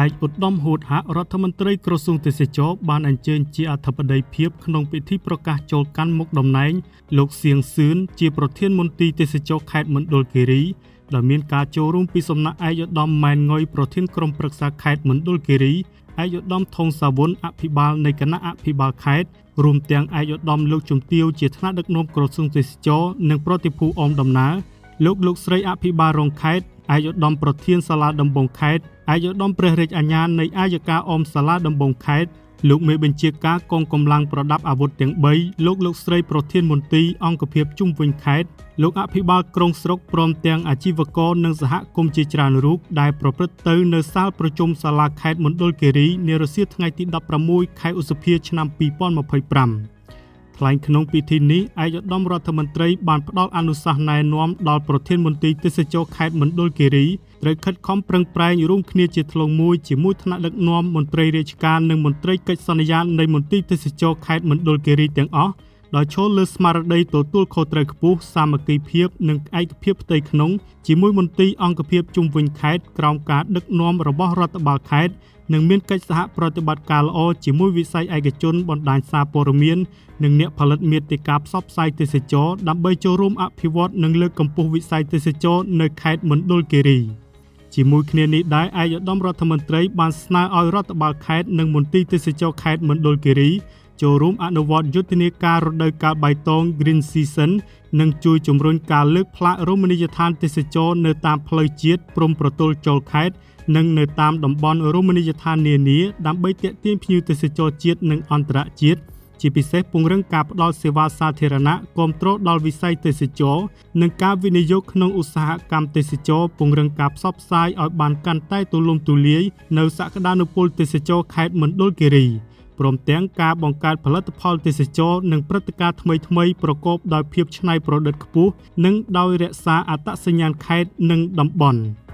ឯកឧត្តមហួតហាក់រដ្ឋមន្ត្រីក្រសួងទេសចរបានអញ្ជើញជាអធិបតីភាពក្នុងពិធីប្រកាសចូលកាន់មុខតំណែងលោកសៀងសឿនជាប្រធានមន្ទីរទេសចរខេត្តមណ្ឌលគិរីដោយមានការចូលរួមពីសំណាក់ឯកឧត្តមម៉ែនងុយប្រធានក្រុមប្រឹក្សាខេត្តមណ្ឌលគិរីឯកឧត្តមថុងសាវុនអភិបាលនៃគណៈអភិបាលខេត្តរួមទាំងឯកឧត្តមលោកជំទាវជាថ្នាក់ដឹកនាំក្រសួងទេសចរនិងប្រតិភូអមដំណើរលោកលោកស្រីអភិបាលរងខេត្តឯកឧត្តមប្រធានសាលាដំបងខេត្តឯកឧត្តមព្រះរាជអាជ្ញានៃអាយកាអមសាលាដំបងខេត្តលោកមេបញ្ជាការកងកម្លាំងប្រដាប់អាវុធទាំង3លោកលោកស្រីប្រធានមន្ទីរអង្គភាពជុំវិញខេត្តលោកអភិបាលក្រុងស្រុកព្រមទាំងអាជីវករនិងសហគមន៍ជាច្រើនរូបដែលប្រព្រឹត្តទៅនៅសាលប្រជុំសាលាខេត្តមណ្ឌលគិរីនារសៀលថ្ងៃទី16ខែឧសភាឆ្នាំ2025ថ្លែងក្នុងពិធីនេះឯកឧត្តមរដ្ឋមន្ត្រីបានផ្ដល់អនុសាសន៍ណែនាំដល់ប្រធានមន្ទីរទេសចរខេត្តមណ្ឌលគិរីត្រូវខិតខំប្រឹងប្រែងរួមគ្នាជាធ្លុងមួយជាមួយថ្នាក់ដឹកនាំមន្ត្រីរាជការនិងមន្ត្រីកិច្ចសន្យានៃមន្ទីរទេសចរខេត្តមណ្ឌលគិរីទាំងអស់ដោយឈលលើស្មារតីទទួលខុសត្រូវខ្ពស់សាមគ្គីភាពនិងឯកភាពផ្ទៃក្នុងជាមួយមន្ទីរអង្គភាពជុំវិញខេត្តក្រោមការដឹកនាំរបស់រដ្ឋបាលខេត្តនិងមានកិច្ចសហប្រតិបត្តិការល្អជាមួយវិស័យឯកជនបណ្ដាញសារព័ត៌មាននិងអ្នកផលិតមាតិកាផ្សព្វផ្សាយទេសចរដើម្បីចូលរួមអភិវឌ្ឍនិងលើកកម្ពស់វិស័យទេសចរនៅខេត្តមណ្ឌលគិរីជាមួយគ្នានេះដែរឯកឧត្តមរដ្ឋមន្ត្រីបានស្នើឲ្យរដ្ឋបាលខេត្តនិងមន្ទីរទេសចរខេត្តមណ្ឌលគិរីចូលរួមអនុវត្តយុទ្ធនាការរដូវកាលបៃតង Green Season និងជួយជំរុញការលើកផ្លាករមណីយដ្ឋានទេសចរនៅតាមផ្លូវជាតិព្រំប្រទល់ចូលខេត្តនិងនៅតាមតំបន់រមណីយដ្ឋាននានាដើម្បីទាក់ទាញភ្ញៀវទេសចរជាតិនិងអន្តរជាតិជាពិសេសពង្រឹងការផ្ដល់សេវាសាធារណៈគាំទ្រដល់វិស័យទេសចរនិងការវិនិយោគក្នុងឧស្សាហកម្មទេសចរពង្រឹងការផ្សព្វផ្សាយឲ្យបានកាន់តែទូលំទូលាយនៅសក្តានុពលទេសចរខេត្តមណ្ឌលគិរីព្រមទាំងការបង្កើតផលិតផលទេសចរនិងព្រឹត្តិការណ៍ថ្មីៗប្រកបដោយភាពច្នៃប្រឌិតខ្ពស់និងដោយរក្សាអត្តសញ្ញាណខេត្តនិងតំបន់។